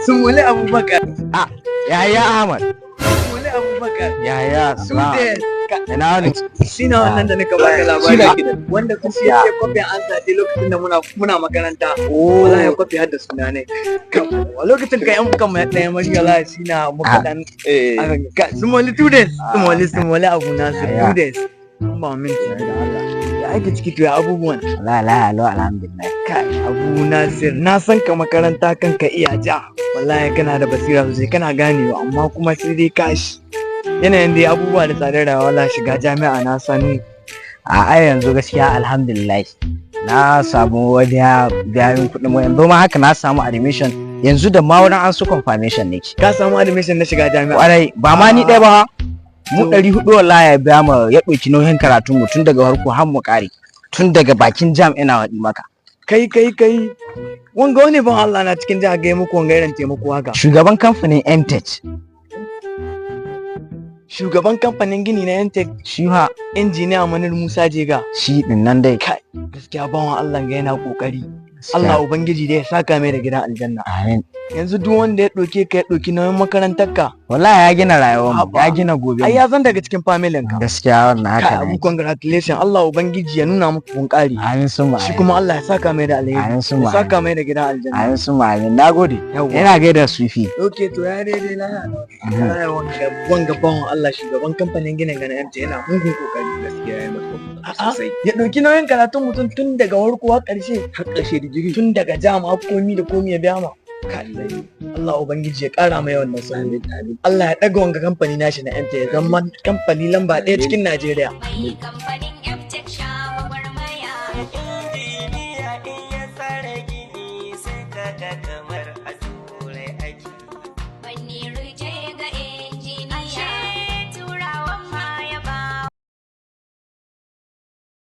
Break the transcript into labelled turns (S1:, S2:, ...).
S1: Sumuli Abubakar.
S2: Ah, Yahaya Ahmad.
S1: Sumuli Abubakar.
S2: Yahaya, salam.
S1: Student.
S2: Ina wani?
S1: Shi na wannan da nika baka labari. Wanda kuma ya ce kwafin an sace lokacin da muna makaranta. Wala ya kwafi har da suna ne. A lokacin ka yan muka mai ɗaya mari, wala shi na muka dan. Sumuli 2 days. Sumuli, Sumuli Abu Nasir, 2 days. An ba minti da Allah. Ya ake ciki to, ya abubuwan?
S2: La la la, alhamdulillah.
S1: Kai, Abu Nasir, na san ka makaranta kanka iya ja. Wallahi kana da basira sosai, kana ganewa, amma kuma sai dai kashi. Yanayin dai abubuwa da tsadar rayuwa, wallahi shiga jami'a na san
S2: A ai yanzu gaskiya alhamdulillah. Na samu wani ya biya min kuɗin mu, yanzu ma haka na samu admission, yanzu da ma wurin an su confirmation nake.
S1: Ka samu admission na shiga jami'a.
S2: Kwarai, ba ma ni ɗaya ba, mu 400 wallahi ya biya ma, ya ɗauki nauyin karatun mu tun daga farko har mu ƙare. Tun daga bakin JAMB ina waɗi maka.
S1: Kai kai kai. Wanga wani ban Allah na cikin jiha ga muku wanga irin taimako haka?
S2: Shugaban kamfanin MTech.
S1: Shugaban kamfanin gini na Entech?
S2: Shi ha.
S1: Injiniya Manir Musa Jega.
S2: Shi ɗin nan dai.
S1: Kai, gaskiya bawan Allah ga yana kokari. Allah Ubangiji dai ya saka mai da gidan aljanna.
S2: Amin.
S1: Yanzu duk wanda ya ɗauke ka, ya ɗauki nauyin makarantarka.
S2: Wallahi ya gina rayuwar mu,
S1: Haba.
S2: ya gina gobe.
S1: Ai ya zan daga cikin familin ka.
S2: Gaskiya wannan
S1: Kai
S2: haka
S1: Abu,
S2: ne.
S1: congratulations. Allah Ubangiji ya nuna muku kun ƙari.
S2: Amin summa.
S1: Shi kuma Allah ya saka mai da alheri.
S2: Amin summa.
S1: Ya saka mai da gidan aljanna.
S2: Amin summa amin. Nagode.
S1: Yawwa.
S2: Ina gaida Sufi.
S1: Okay, to ya daidai na na wanga bawan Allah shugaban kamfanin ginin gana MT yana mugun kokari.
S3: Gaskiya ya mata
S1: A'a,
S3: sosai.
S1: ya ɗauki nauyin karatun mutum tun daga farko har ƙarshe.
S3: Har ƙarshe digiri.
S1: Tun daga JAMB har komi da komi ya biya ma. Kai, Allah Ubangiji ya ƙara mai wannan sami.
S3: Amin.
S1: Allah ya ɗaga wanga kamfani nashi na MT ya zama kamfani lamba ɗaya cikin Najeriya.
S4: Mai kamfanin MTech sha gwagwarmaya.
S5: Injiniya in ya tsara gini sai kaga kamar